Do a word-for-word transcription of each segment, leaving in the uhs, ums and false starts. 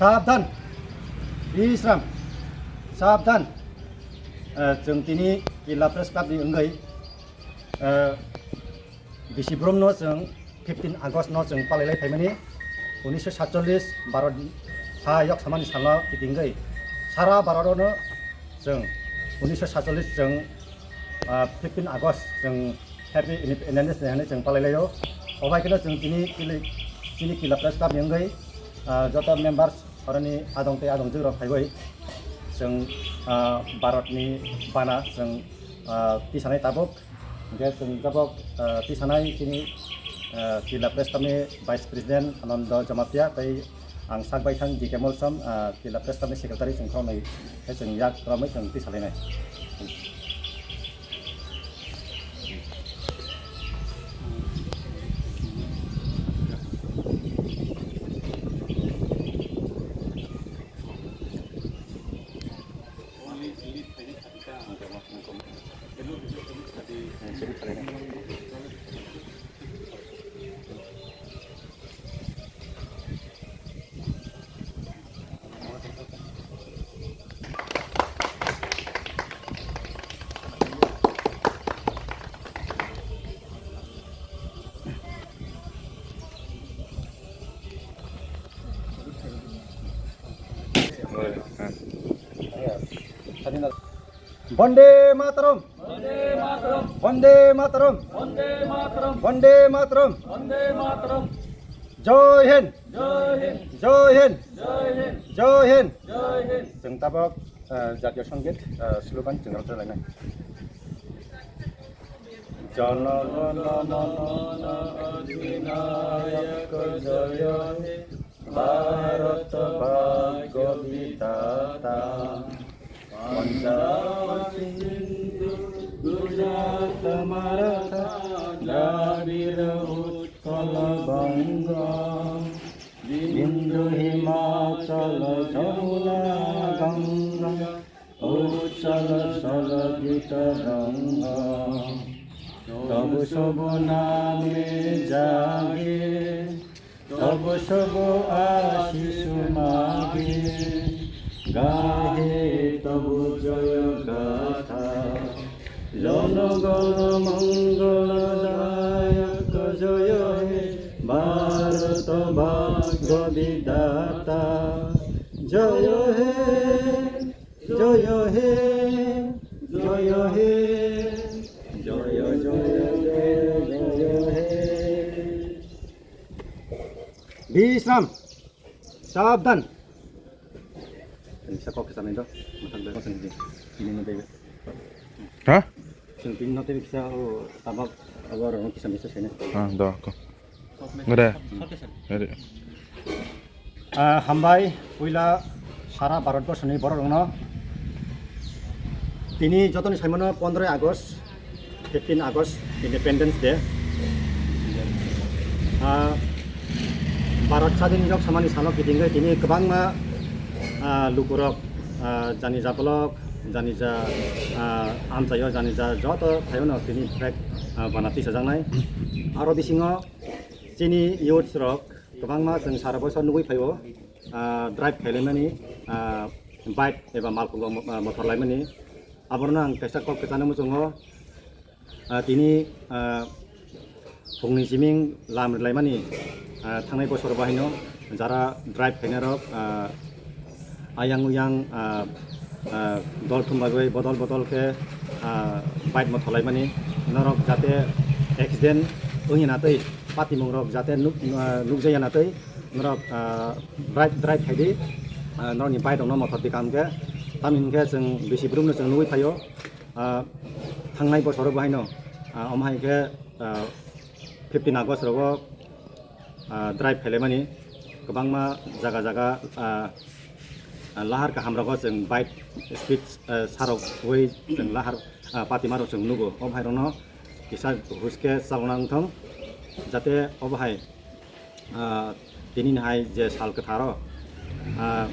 Sabdan! Bisram! Sabdan! Eh, chwng tini Killa Press Club ni wngwi, eh, bisi brumno chwng fifteen August no chwng palailai phaimani, unisho satchollis Bharat ha yok samani salno kitingwi sara Bharat no chwng unisho satchollis chwng, ah, fifteen August chwng Happy Independence Day hinwi chwng palailaio. Obai kheno chwng tini kili-, chini Killa Press Club ni wngwi, ah, joto members oroni adong tei adongjwk rok phaiwi chwng, ah, Bharat ni bana chwng, ah, tisanai tabuk. Hingke chwng tabuk, ah, tisanai chini, ah, Killa Press Club ni Vice President Anando Jamatia tei ang sak baithang D K Molsom, ah, Killa Press Club ni Secretary chwng khoroknwi khe chwng yak romwi chwng tisalainai. Bonde Mataram! Bonde Mataram! Bonde Mataram! Joy Hind! Joy Hind! Joy Hind! Joy Hind! Chwng tabuk, eh, jatiyo songit, eh, slogan chwng rwjak lainai. Jana Gana Mana Adhinayaka Jaya He Bharat Bhagya Vidhata. Punjab Sindhu Gujarat Maratha Dravida Utkal Banga Sindhu Himachal Jamuna Ganga Utsal Saraswati Taranga Tab Shubh Name Jage Tab Shubh Ashish Mage Gahe Tab Jaya Gatha Jana Gana Mangal Dayak Jaya He Bharat Bhagya Vidhata Jaya He Joy he, joy he, joy, joy, joy, joy he. Bisram, sabdan. Ini sa kok kesan itu, makan dari sini. Ini nanti. Hah? Sini nanti bisa, oh, tabak, tabak orang kisah bisa sini. Ah, dah, kok. Ngre. Ngre. Ah, hambai, puila sara Bharat borsoni borok rokno. Tini jotoni saimano pondroi August, fifteen August, Independence Day. Ah, Bharat sadin yok samani salo kitingwi tini kwbangma, ah, lukurok, ah, janija block, janija, ah, amchaio janija joto phaiono tini flag, ah, bana tisajaknai. Aro bisingo chini youths rok kwbangma chwng sara boso nugwi phaio, ah, drive khailaimani, ah, bike eba malkhungo mo-, ah, mothor laimani. Abono ang kaisa kok kwchangno muchungo, ah, tini, ah, phungni siming lam rilaimani, ah, thangnai bosor bahaino jara drive khainai rok, ah, ayang uyang, ah, ah, dol thum bagwi bodol bodol khe, ah, bike mothor laimani norok jate accident wngya na tei patimung rok jate nuk-, ah, nukjaya na tei norok, ah, drive, drive khaidi, ah, norokni bike rokno mothor di kaham khe tamni hinkhe chwng bisi brumno chwng nugwi phaio, ah, thangnai bosoro bahaino, ah, omo hai khe, ah, fifteen August rogo, ah, drive khailaimani kwbangma jaga jaga, ah, ah, lahar kaham rogo chwng bike speed, ah, sarogwi chwng lahar, ah, patima rok chwng nugo. O bhai rokno kisa huske chalokna wngthong jate obo hai, ah, tini ni hai je sal kwtharo, ah,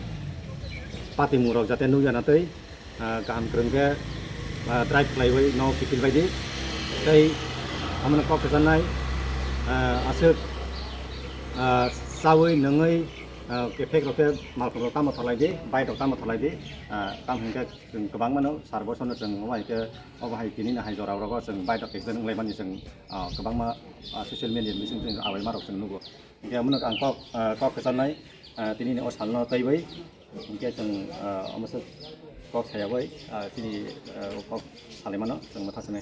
patimung rok jate nukya na tei, ah, kaham kwrwng khe, ah, drive khlaiwi no kiphil bai di. Tei omono kok kwchanai, ah, aswk, ah, chawi nungwi, Ah, khe fake rok khe malkhung rok tamo tholai di, bike rok tamo tholai di, ah, tamo hinkhe chwng kwbangma no sar bosono chwng omo hai khe obo hai tini no hai jora rogo chwng bike rok accident wnglaimani chwng, ah, kwbangma, ah, social media bising chwng awaima rok chwng nugo. Hinkhe omo no ang kok, ah, kok kwcharnai, ah, tini ni o salno taiwi hinkhe chwng, ah, omo se kok sayawi, ah, chini, ah, o kok salaimano chwng mwtha swnwi.